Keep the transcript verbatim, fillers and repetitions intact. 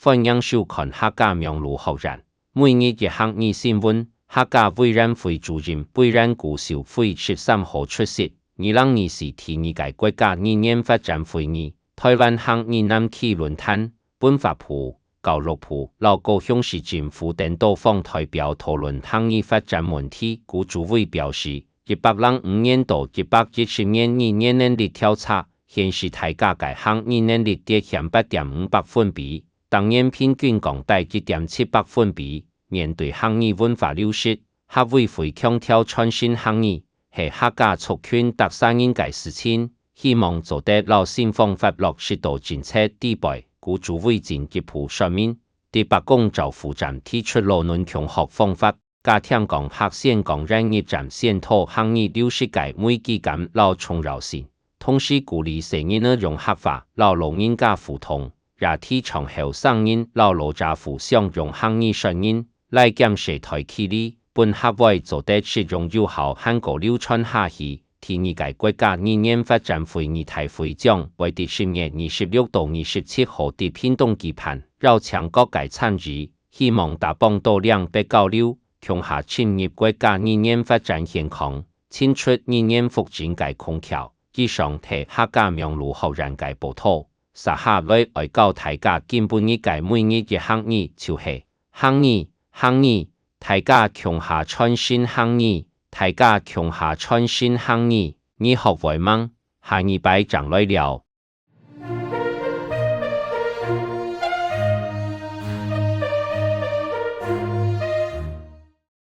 歡迎收看客家網路學院。每日一客語新聞，客家委員會主任委員古秀妃十三號出席二零二四第二屆國家語言發展會議，臺灣客語南區論壇，文化部、教育部摎高雄市政府等多方代表討論客語發展問題。古主委表示，一百零五年到一百一十年語言能力調查，顯示大家个客語能力跌欠八點五百分比，逐年平均降低一點七百分比。面對客語文化流失，客委會強調傳承客語係客家族群逐儕人个事情，希望做得摎新方法落實到政策底背。古主委進一步說明， 在伯公照護站提出老嫩共學方法，加添講客先講人入站先討客語流失个危機感摎重要性，同時鼓勵細人仔用客話摎老人家互動，也提倡後生人摎老者互相用客語說人，來減世代距離，分客話做得實用有效還過流傳下去。 第二屆國家語言發展會議大會將會在十月二十六到二十七號在屏東舉辦，邀請各界參與，希望打幫到兩地交流，共下深入國家語言發展現況，尋出語言復振个空竅。以上係客家網路學院个報導，接下來愛教大家今晡日个每日一客語，就係客語，客語，大家共下傳承客語，大家共下傳承客語。你學會吂？ 下二擺正來尞。